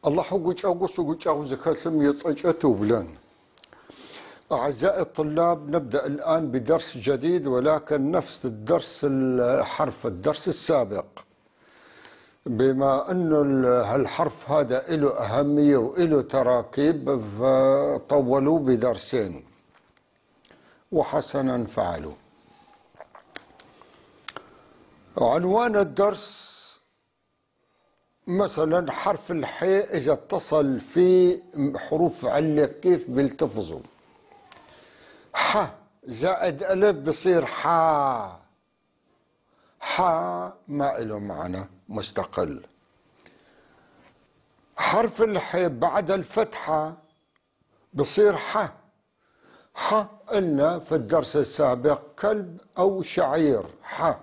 Аллахьу гукӏэгъушӏ, гукӏэгъу зыхэлъым ыцӏэкӏэ тыублэн. أعزائي الطلاب، نبدأ الآن بدرس جديد، ولكن نفس الدرس، الحرف، الدرس السابق، بما أنه هالحرف هذا له أهمية وله تراكيب، فطولوا بدرسين، وحسنا فعلوا. عنوان الدرس مثلا حرف الحاء إذا اتصل في حروف علة كيف بيلتفظوا؟ ح زائد ألف بصير حا، حا ما إله معنى مستقل. حرف الحاء بعد الفتحة بصير ح، ح قلنا في الدرس السابق كلب أو شعير، ح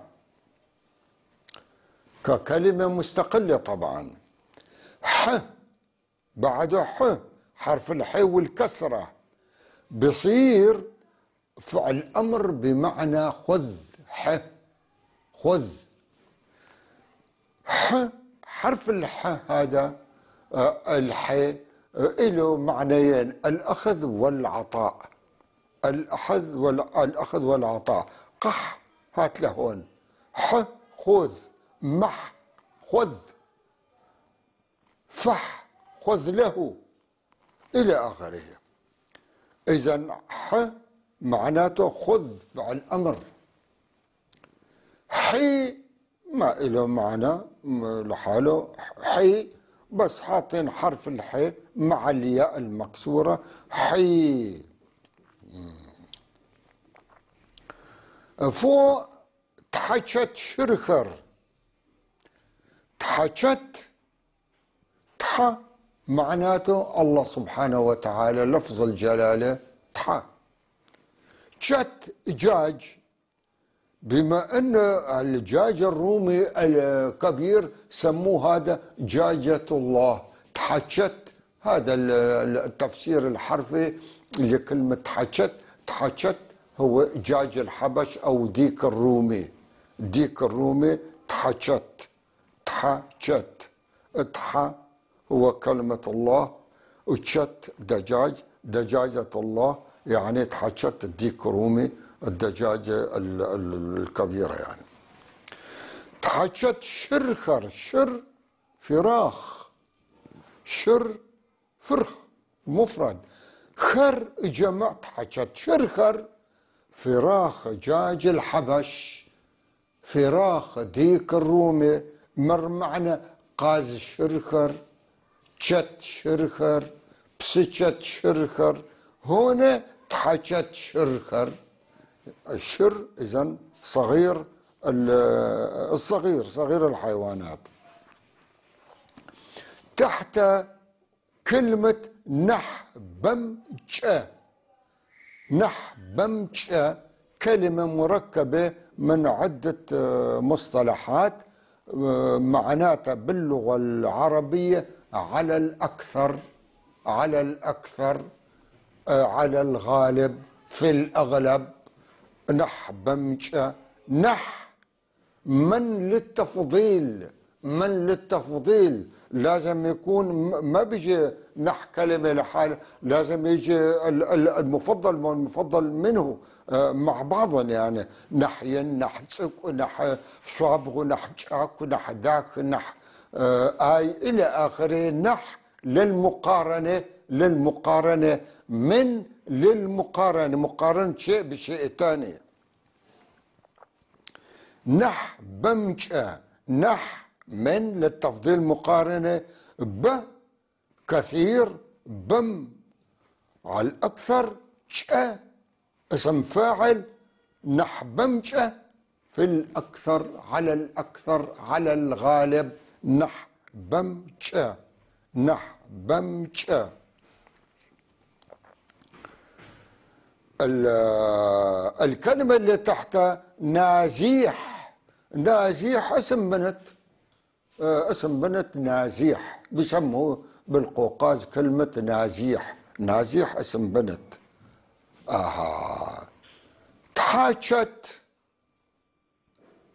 ككلمة مستقلة طبعا. ح بعده ح، حرف الح والكسرة بصير فعل أمر بمعنى خذ، ح خذ. ح حرف الح هذا، الح، له معنيين: الأخذ والعطاء، الأخذ والعطاء. قح هات لهون، ح خذ، مح خذ، فح خذ له، إلى آخره. إذن ح معناته خذ فعل أمر. حي ما إله معنى لحاله، حي بس حاطين حرف الحي مع الياء المكسورة، حي. فوق تحشت شرخر، تحشت تح معناته الله سبحانه وتعالى، لفظ الجلالة تح. شت جاج، بما أن الدجاج الرومي الكبير سموه هذا جاجة الله، تحشت. هذا التفسير الحرفي لكلمة تحشت. تحشت هو دجاج الحبش أو ديك الرومي، ديك الرومي تحشت، تحشت. تح هو كلمة الله، وتشت دجاج، دجاجة الله، يعني تحشت الديك الرومي، الدجاجة الكبيرة يعني. تحشت شرخر، شر فراخ، شر فرخ مفرد، خر جمع. تحشت شرخر فراخ دجاج الحبش، فراخ ديك الرومي، مر معنا قاز شرخر، شت شرخر، بسشت شرخر، هنا تحشت شرخر. الشر إذن صغير، الصغير، صغير الحيوانات. تحت كلمة نحبمجة، نحبمجة كلمة مركبة من عدة مصطلحات، معناتها باللغة العربية على الأكثر، على الأكثر، على الغالب، في الأغلب. نحبمجة، نح من للتفضيل، من للتفضيل لازم يكون ما بيجي نح كلمة لحالة، لازم يجي المفضل والمفضل منه، مع بعضهم يعني. نح ين، نح تسك، نح صابغ، نح شاك، نح داك، نح، آي إلى آخره. نح للمقارنة، للمقارنة، من للمقارنة، مقارنة شيء بشيء ثاني. نح بمجة، نح من للتفضيل مقارنة، ب كثير، بم على الأكثر، شأ اسم فاعل، نح بمجة في الأكثر، على الأكثر، على الغالب. نح بمجة، نح بمجة. الكلمة اللي تحتها نازيح، نازيح اسم بنت، اسم بنت نازيح، بيسموه بالقوقاز كلمة نازيح، نازيح اسم بنت. تحاجت،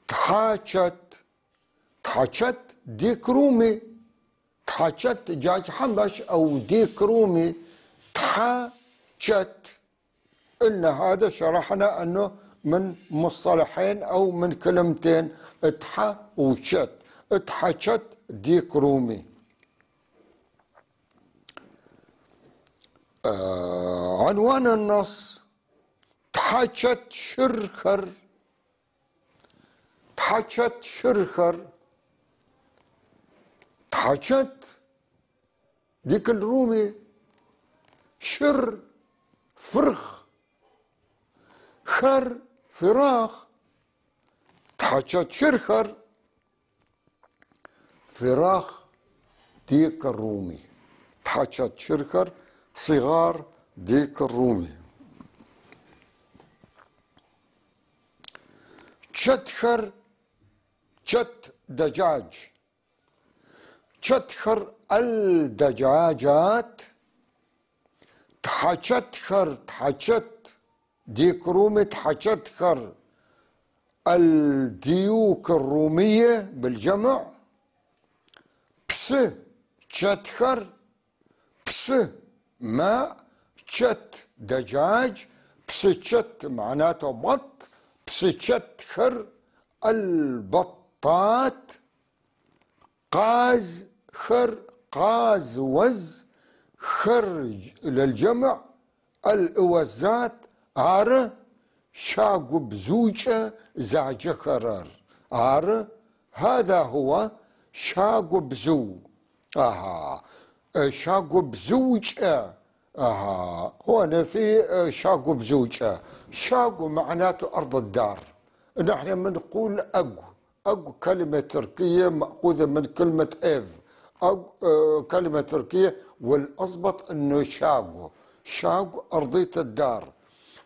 تحاجت، تحاجت ديك رومي، تحاجت دجاج حمش أو ديك رومي. تحاجت، قلنا هذا شرحنا أنه من مصطلحين أو من كلمتين، تح وشت. تحاجت ديك رومي. عنوان النص تحاجت شرخر. تحاجت شرخر، تحاجت ديك الرومي، شر فرخ، خر فراخ. تحاجت شرخر فراخ ديك الرومي. تحاجت شرخر صغار ديك الرومي. شتخر شت دجاج. شتخر الدجاجات. تحشتخر تحشت ديك رومي، تحشتخر الديوك الرومية بالجمع. بس شتخر بس ماء، شت دجاج، بس شت معناته بط، بس شتخر البطات. قاز خر قاز وز، خرج للجمع الأوزات. عار شاقو بزوجة زعجخرر. عار هذا هو شاقو بزو. اها شاقو بزوجة. اها هون في شاقو بزوجة. شاقو معناته أرض الدار. نحن بنقول أقو. أقو كلمة تركية مأخوذة من كلمة إف. أقو كلمة تركية، والأضبط إنه شاقو. شاقو أرضية الدار.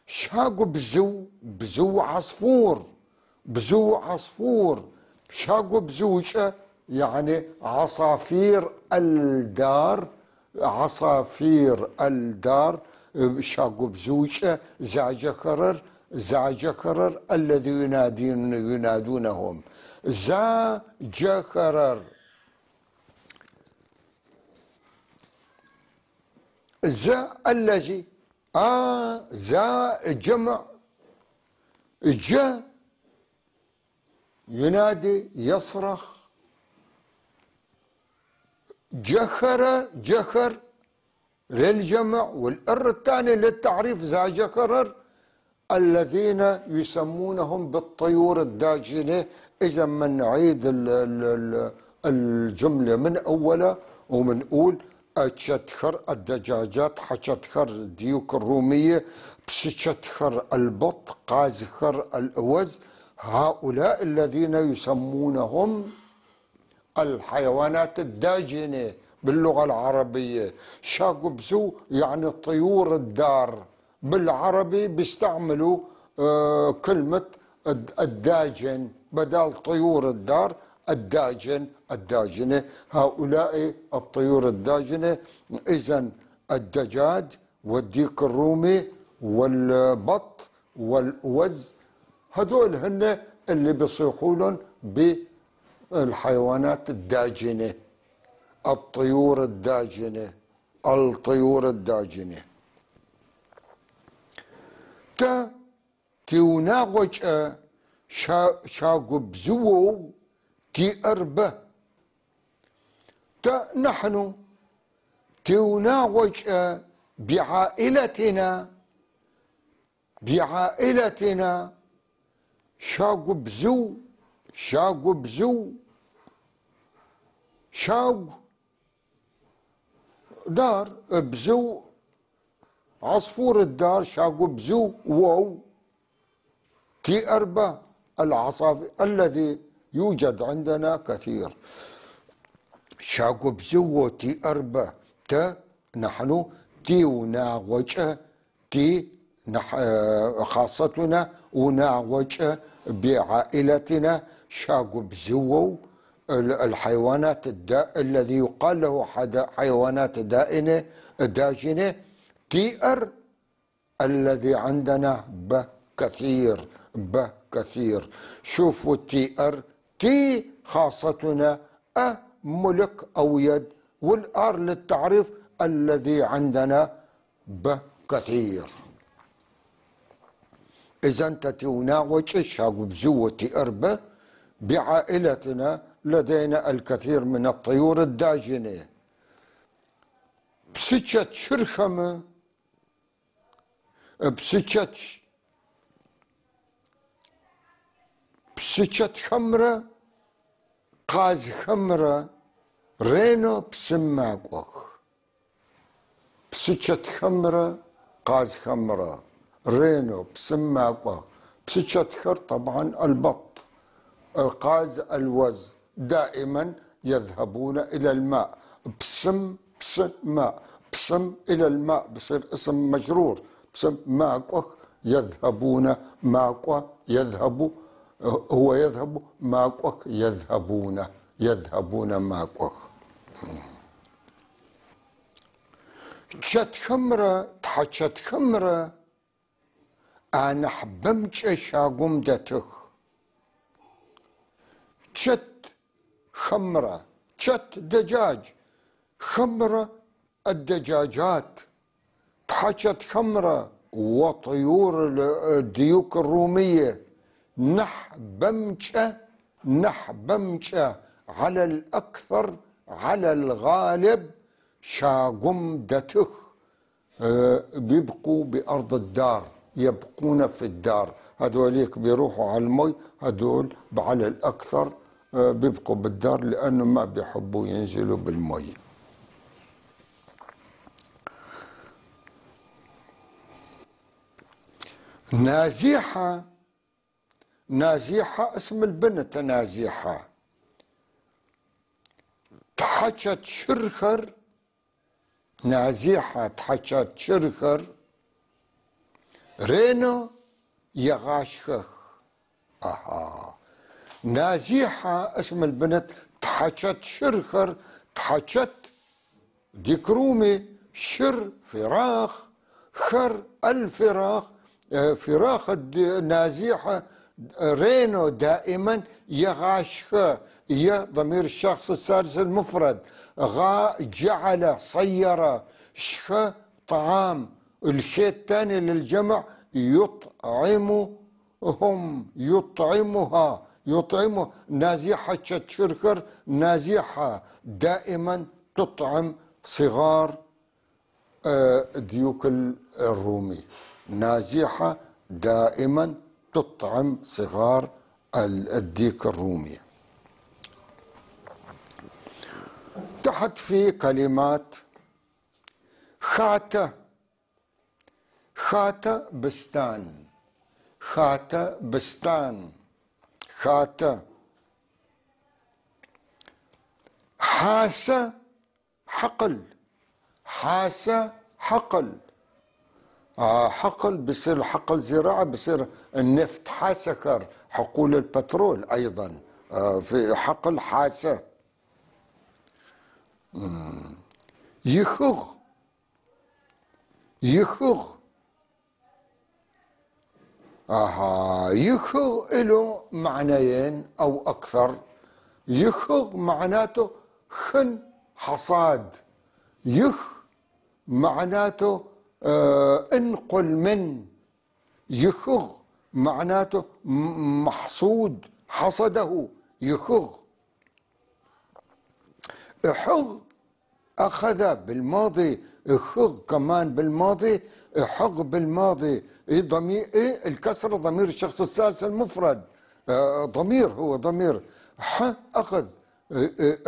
شاقو بزو، بزو عصفور، بزو عصفور. شاقو بزوجة يعني عصافير الدار، عصافير الدار. شاقو بزوجة زعجخرر، زعجخرر الذي ينادونهم زعجخرر. ز الذي ذا جمع، ج ينادي يصرخ، جخر جخر للجمع، والإر الثاني للتعريف ذا جخرر الذين يسمونهم بالطيور الداجنة. إذا منعيد الجملة من أولها ومنقول أتشتخر الدجاجات، حشتخر الديوك الرومية، بسشتخر البط، قازخر الأوز. هؤلاء الذين يسمونهم الحيوانات الداجنة باللغة العربية. شاقبزو يعني طيور الدار، بالعربي بيستعملوا كلمة الداجن بدل طيور الدار، الداجن، الداجنة. هؤلاء الطيور الداجنة. إذن الدجاج والديك الرومي والبط والأوز هذول هن اللي بيصيحوا لهم بالحيوانات الداجنة، الطيور الداجنة، الطيور الداجنة. تا تيوناغوش شاقبزوو تي أربة. تا نحن تيوناغوش بعائلتنا، بعائلتنا شاقبزو، شاقبزو، شاق دار، بزو عصفور الدار، شاقبزو واو تي أربة العصافير الذي يوجد عندنا كثير. شاقبزو تي أربة. تا نحن تي وناغوش تي خاصتنا وناغوش بعائلتنا شاقبزو الحيوانات الذي يقال له حيوانات دائنة داجنة. تيأر الذي عندنا بكثير، بكثير. شوفوا تيأر، تي خاصتنا، أ ملك أو يد، وال R للتعريف الذي عندنا بكثير. إذا أنت توناوش شاقبزوة أربة بعائلتنا لدينا الكثير من الطيور الداجنة. بسكت شرخمة، بسكت خمرة، قاز خمرة، رينو بسماكوخ. بسكت خمرة، قاز خمرة، رينو بسماكوخ. بسكت خر طبعا البط، القاز الوز، دائما يذهبون إلى الماء. بسم بس ماء، بسم إلى الماء بصير اسم مجرور. بسم ماكوخ يذهبون، ماكو يذهب، هو يذهب، ماكوخ يذهبون، يذهبون ماكوخ. تشت خمرة، تحشت خمرة، أنا حبمش شاقوم دتخ. تشت خمرة، تشت دجاج، خمرة الدجاجات، تحشت خمرة وطيور الديوك الرومية. نحبمشة، نحبمشة على الأكثر، على الغالب شاقم دتخ. بيبقوا بأرض الدار، يبقون في الدار. هذوليك بيروحوا على المي، هذول على الأكثر بيبقوا بالدار لأنه ما بيحبوا ينزلوا بالمي. نازيحة، نازيحة اسم البنت نازيحة. تحشت شرخر، نازيحة تحشت شرخر، رينو يغاشخخ. أها، نازيحة اسم البنت، تحشت شرخر، تحشت ديكرومي، شر فراخ، خر الفراخ، فراخ نازيحة. رينو دائما يغاشخ، يا ضمير الشخص الثالث المفرد، غا جعل صير، شخ طعام، الشيء الثاني للجمع يطعمهم، يطعمها، يطعمه. نازيحة تشركر، نازيحة دائما تطعم صغار ديوك الرومي. نازيحة دائما تطعم صغار الديك الرومي. تحت في كلمات خاتة، خاتة بستان، خاتة بستان، خاتة. حاسة حقل، حاسة حقل. حقل بصير حقل زراعة، بصير النفط حاسكر، حقول البترول أيضا، في حقل حاسة. يخغ، يخغ، يخغ له معنيين أو أكثر. يخغ معناته خن حصاد، يخ معناته انقل من، يخغ معناته محصود حصده، يخغ. احغ أخذ بالماضي، اخغ كمان بالماضي، احغ بالماضي. إيه ضمير، إيه الكسرة ضمير الشخص الثالث المفرد، ضمير هو ضمير. ح أخذ،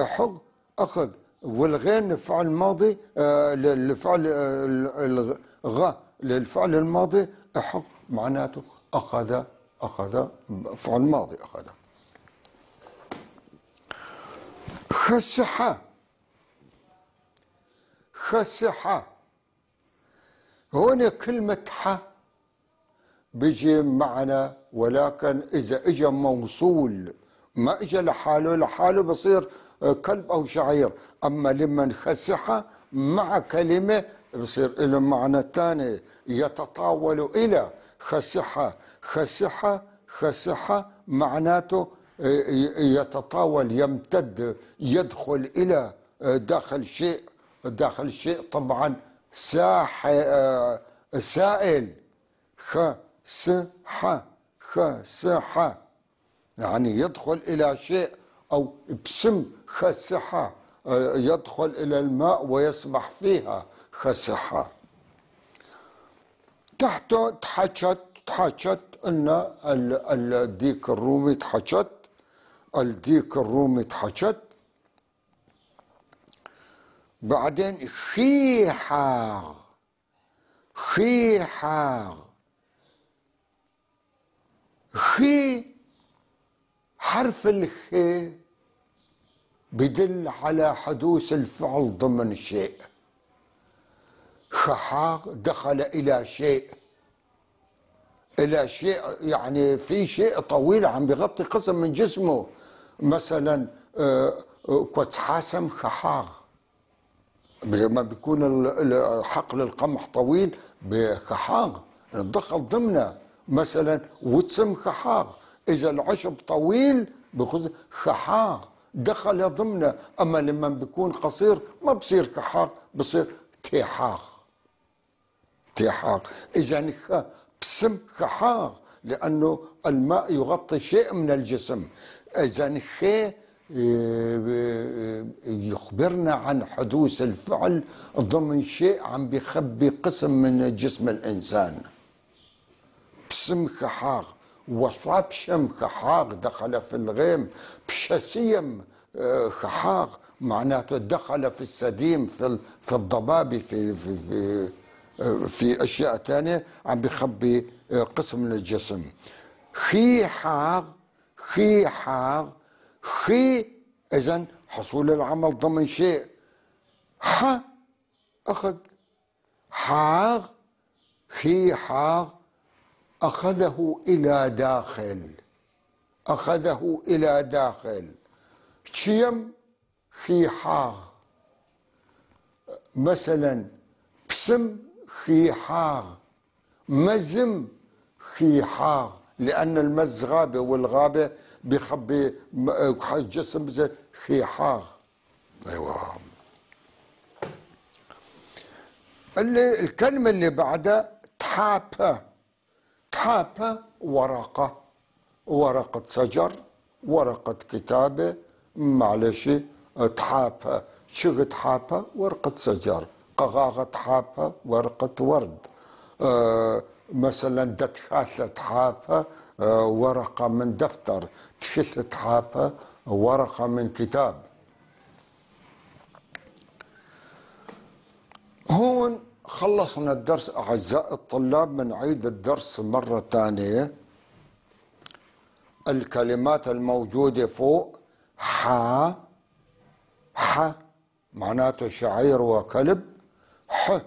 احغ أخذ، والغين لفعل الماضي، لفعل الغ للفعل الماضي. احغ معناته أخذ، أخذ فعل ماضي أخذ. خسحة، خسحة، هون كلمة ح بيجي معنا، ولكن إذا إجا موصول ما إجا لحاله، لحاله بصير كلب أو شعير. أما لما خسحة مع كلمة بصير له معنى ثاني، يتطاول إلى. خسحة، خسحة، خسحة معناته يتطاول، يمتد، يدخل إلى، داخل شيء، داخل شيء طبعا ساح سائل، خ س ح، خ س ح، يعني يدخل إلى شيء، أو بسم خ س ح، يدخل إلى الماء ويسبح فيها خ س ح. تحته تحكت، تحكت أن الديك الرومي تحكت، الديك الرومي تحكت. بعدين خيحاغ، خيحاغ، خي حرف الخي بدل على حدوث الفعل ضمن شيء. خحاغ دخل إلى شيء، إلى شيء يعني في شيء طويل عم بيغطي قسم من جسمه. مثلا كتحاسم خحاغ، لما بيكون حقل القمح طويل بخحاغ دخل ضمنه. مثلا وتسم خحاغ، إذا العشب طويل بخذ خحاغ دخل ضمنه. أما لما بيكون قصير ما بصير خحاغ، بصير تيحاغ، تيحاغ. إذا بسم خحاغ لأنه الماء يغطي شيء من الجسم. إذا خي يخبرنا عن حدوث الفعل ضمن شيء عم بيخبي قسم من جسم الإنسان. بسم خحاغ، وصاب شم خحاغ دخل في الغيم، بشسيم خحاغ معناته دخل في السديم، في الضباب، في في في في أشياء ثانية عم بيخبي قسم من الجسم. خيحاغ، خيحاغ، خي إذن حصول العمل ضمن شيء. ح أخذ، حاغ، خيحاغ أخذه إلى داخل، أخذه إلى داخل. شيم خيحاغ، مثلا بسم خيحاغ، مزم خيحاغ، لأن المز غابة والغابة بيخبي الجسم زي خيحاغ. أيوة. اللي الكلمة اللي بعدها تحابة، تحابة ورقة، ورقة شجر، ورقة كتابة، معلش تحابة، شغ تحابة ورقة شجر، قغاغة تحابة ورقة ورد، مثلا دتخاتلة تحابة ورقة من دفتر، تشل تحابة ورقة من كتاب. هون خلصنا الدرس أعزائي الطلاب، بنعيد الدرس مرة ثانية. الكلمات الموجودة فوق ح، ح معناته شعير وكلب، ح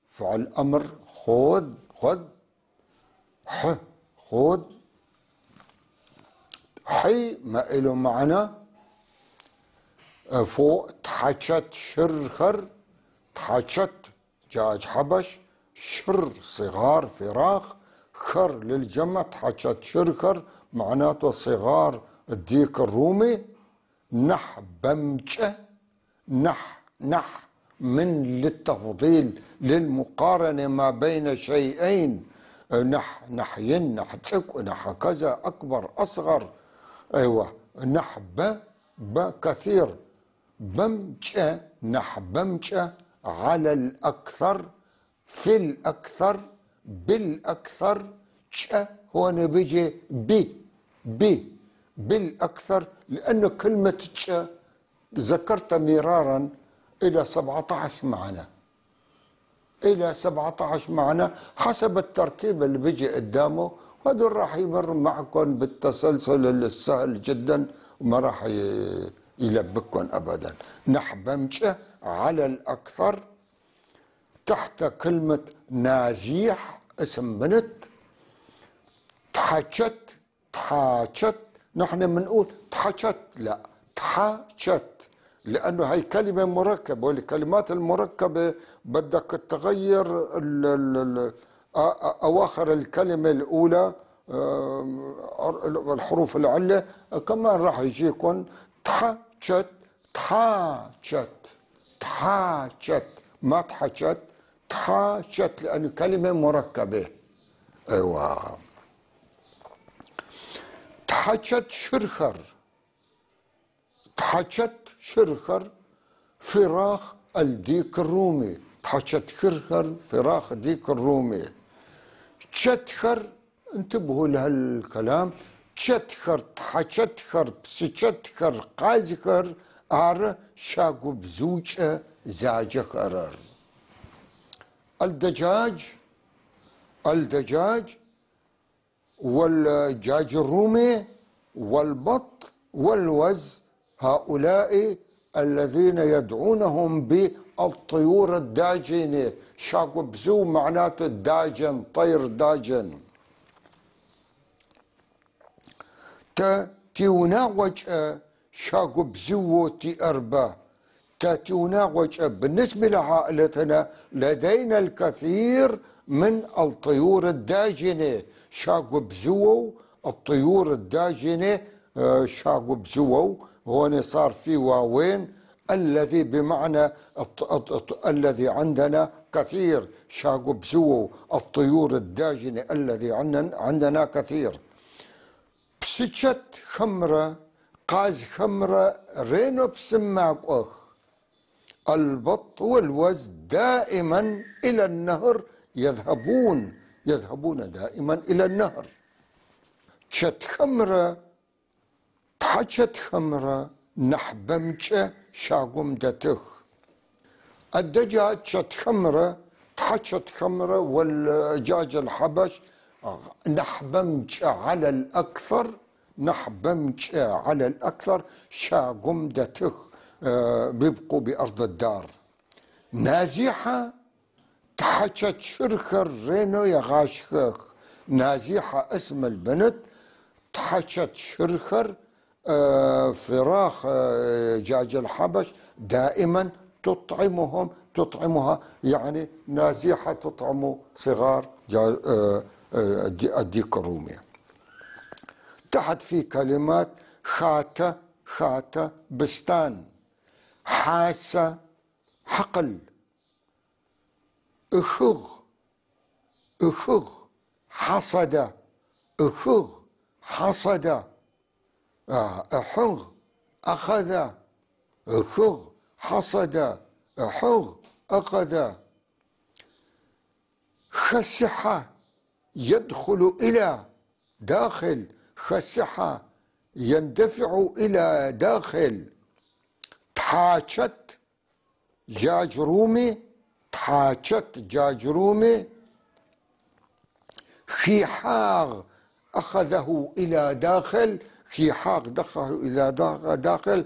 فعل أمر خذ، خذ، ح خذ، حي ما إله معنى. فوق تحشت شرخر، تحشت جاج حبش، شر صغار فراخ، خر للجمع، تحشت شرخر معناته صغار الديك الرومي. نح بمجة، نح، نح من للتفضيل للمقارنة ما بين شيئين، نح نحين، نح تك، نح كذا، أكبر أصغر. أيوة نح ب، ب كثير، بمجة، نح بمجة على الأكثر، في الأكثر، بالأكثر، ش هون بيجي بي، بي بالأكثر، لأنه كلمة ش ذكرتها مرارا إلى 17 معنى، إلى 17 معنى حسب التركيب اللي بيجي قدامه. وهذول راح يمر معكم بالتسلسل السهل جدا وما راح يلبككم أبدا. نحبمشة على الأكثر، تحت كلمة نازيح اسم بنت، تحشت، تحاشت، نحن بنقول تحشت، لا تحاشت، لأنه هي كلمة مركبة، والكلمات المركبة بدك تغير أواخر الكلمة الأولى، الحروف العلة، كمان راح يجيكم تحشت، تحاشت. تحاچت، ما تحچت، تحاچت لأنه كلمة مركبة. أيوة. تحچت شرخر، تحچت شرخر فراخ الديك الرومي، تحچت شرخر فراخ ديك الرومي. تشتخر، انتبهوا لهالكلام، تشتخر، تحچتخر، بسچتخر، قازخر، ار شاقو بزوجة زاجخرر. الدجاج، الدجاج والدجاج الرومي والبط والوز، هؤلاء الذين يدعونهم بالطيور الداجنة. شاقو بزو معناته داجن، طير داجن. تيوناوج شاقو بزو تي أربا. تيوناوج بالنسبة لعائلتنا لدينا الكثير من الطيور الداجنة. شاقو بزو الطيور الداجنة، شاقو بزو هون صار في واوين، الذي بمعنى الذي عندنا كثير. شاقو بزو الطيور الداجنة الذي عندنا كثير. بسچت خمرة، قاز خمرة، رينو بسماك أخ. البط والوز دائما إلى النهر يذهبون، يذهبون دائما إلى النهر. تشت خمرة، تحچت خمرة، نحبمچ شاقم دتخ. الدجاج تشت خمرة، تحچت خمرة، والدجاج الحبش نحبمچ على الأكثر، نحبمچ على الأكثر شاقم دتخ، بيبقوا بأرض الدار. نازحة تحچت شرخر رينو يغاشخخ. نازحة اسم البنت، تحچت شرخر، فراخ، دجاج الحبش دائما تطعمهم، تطعمها، يعني نازحة تطعم صغار الديك الرومي. تحت في كلمات خاتة، خاتة بستان، حاسة حقل، اخغ، اخغ حصد، اخغ حصد، احغ أخذ، اخغ حصد، احغ أخذ. خسحة يدخل إلى داخل، خسحة يندفع إلى داخل. تحاچت جاج رومي، تحاچت جاج رومي. خيحاغ أخذه إلى داخل، خيحاغ دخله إلى داخل.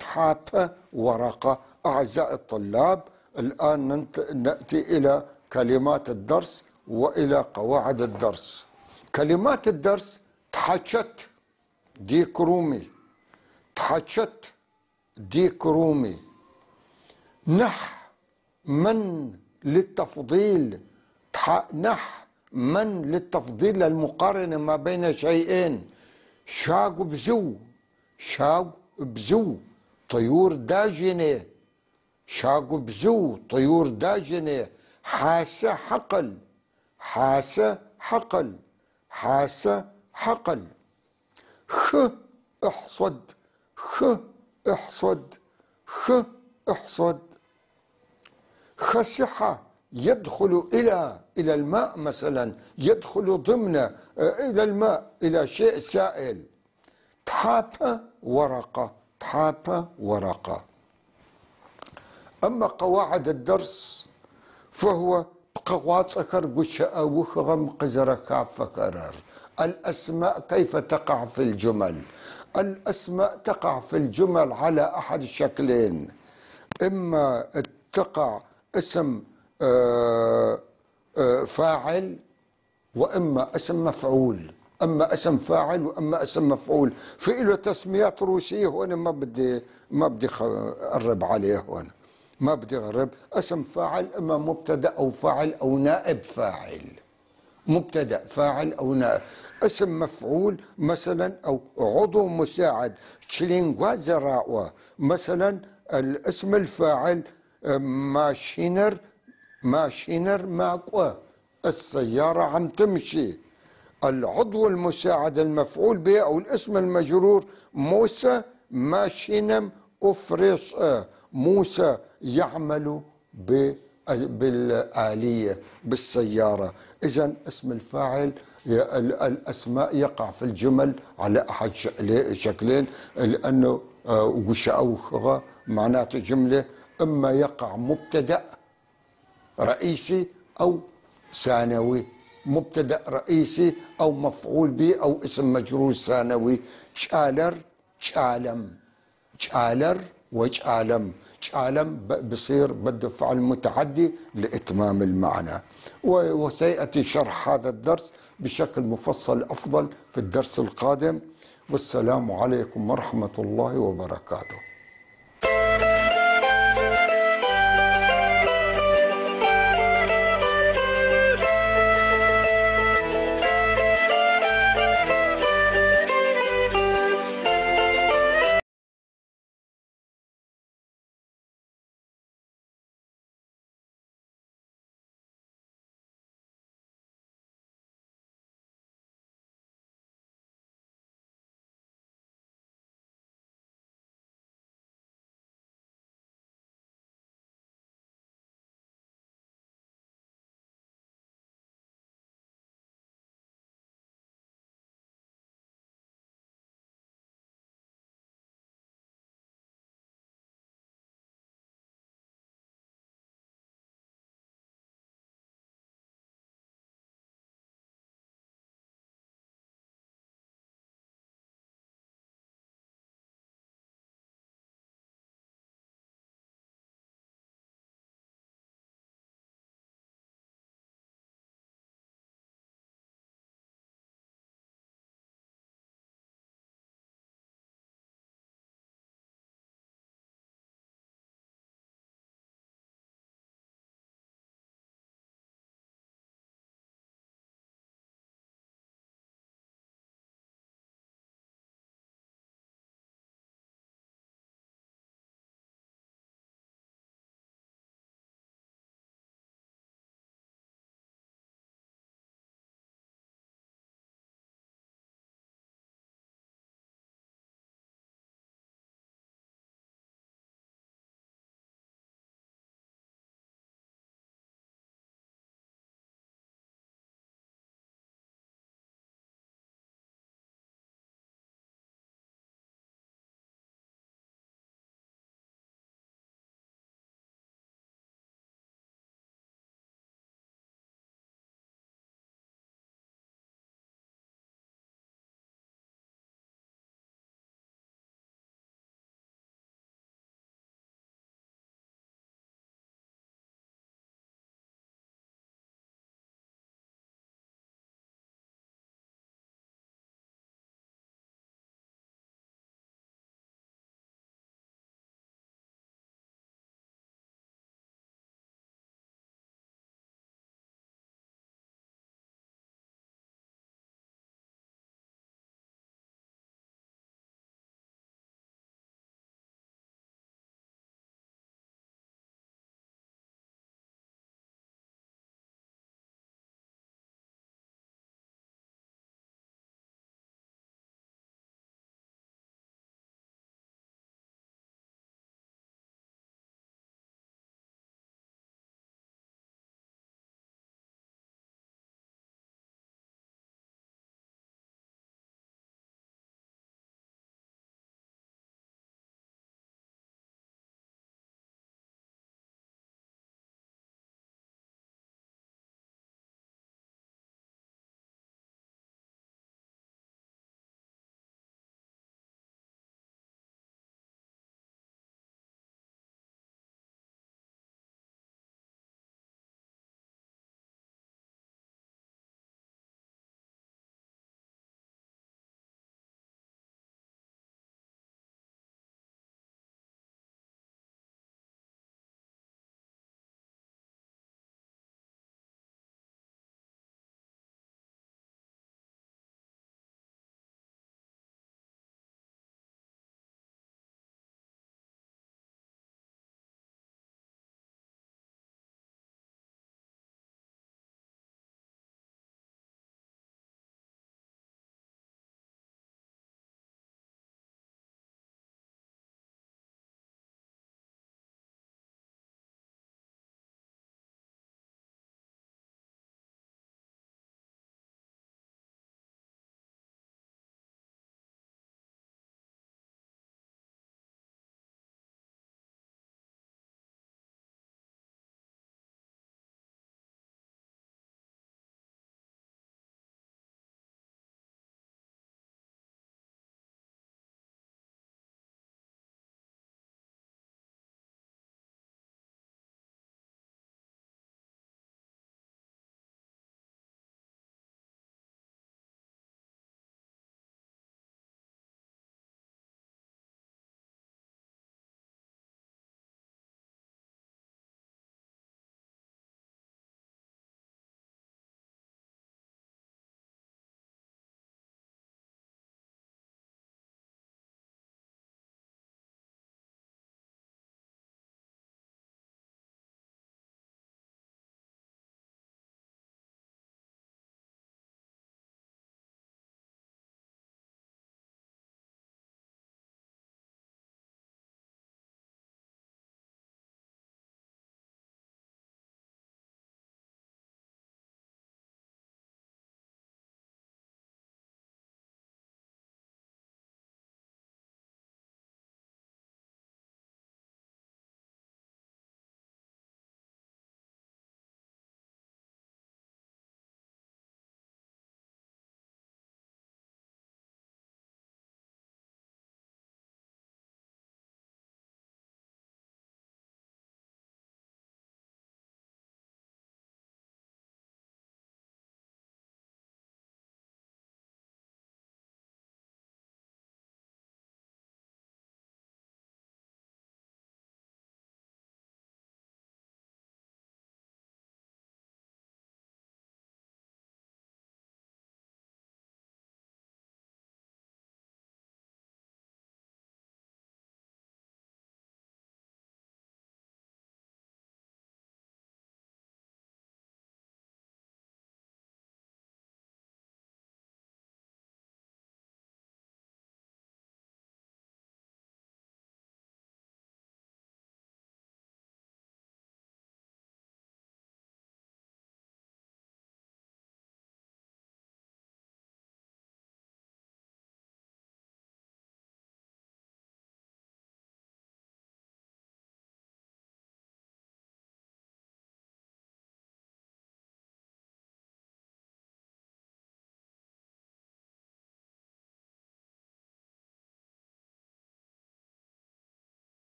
تحاب ورقة. أعزائي الطلاب، الآن نأتي إلى كلمات الدرس وإلى قواعد الدرس. كلمات الدرس: تحاچت ديك رومي، تحاچت ديك رومي. نح من للتفضيل، نح من للتفضيل المقارنة ما بين شيئين. شاق بزو، شاق بزو طيور داجنة، شاق بزو طيور داجنة. حاسة حقل، حاسة حقل، حاسة حقل. خ احصد، خ احصد، خ احصد. خسحة يدخل إلى الماء مثلا، يدخل ضمن، إلى الماء، إلى شيء سائل. تحاب ورقة، تحاب ورقة. أما قواعد الدرس فهو قواصخر قشاء وخغم قزر كافكرر. الأسماء كيف تقع في الجمل؟ الأسماء تقع في الجمل على أحد الشكلين: إما تقع اسم فاعل، وإما اسم مفعول. أما اسم فاعل وأما اسم مفعول. في له تسميات روسية هون ما بدي أقرب عليه هون، ما بدي أقرب. اسم فاعل إما مبتدأ أو فاعل أو نائب فاعل، مبتدأ فاعل أو نائب. اسم مفعول مثلا أو عضو مساعد، تشلينغوازراوا مثلا. الاسم الفاعل Машинэр машинэр макӏо، السيارة عم تمشي. العضو المساعد المفعول به أو الاسم المجرور Мосэ машинэм ӏоф решӏэ، موسى يعمل بالآلية، بالسيارة. إذا اسم الفاعل، الأسماء يقع في الجمل على أحد شكلين، لأنه гущыӏэухыгъэ معناته جملة، إما يقع مبتدأ رئيسي أو ثانوي، مبتدأ رئيسي أو مفعول به أو اسم مجرور ثانوي. Кӏалэр кӏалэм، кӏалэр وكӏалэм، кӏалэм بصير بده فعل متعدي لإتمام المعنى. وسيأتي شرح هذا الدرس بشكل مفصل أفضل في الدرس القادم. والسلام عليكم ورحمة الله وبركاته.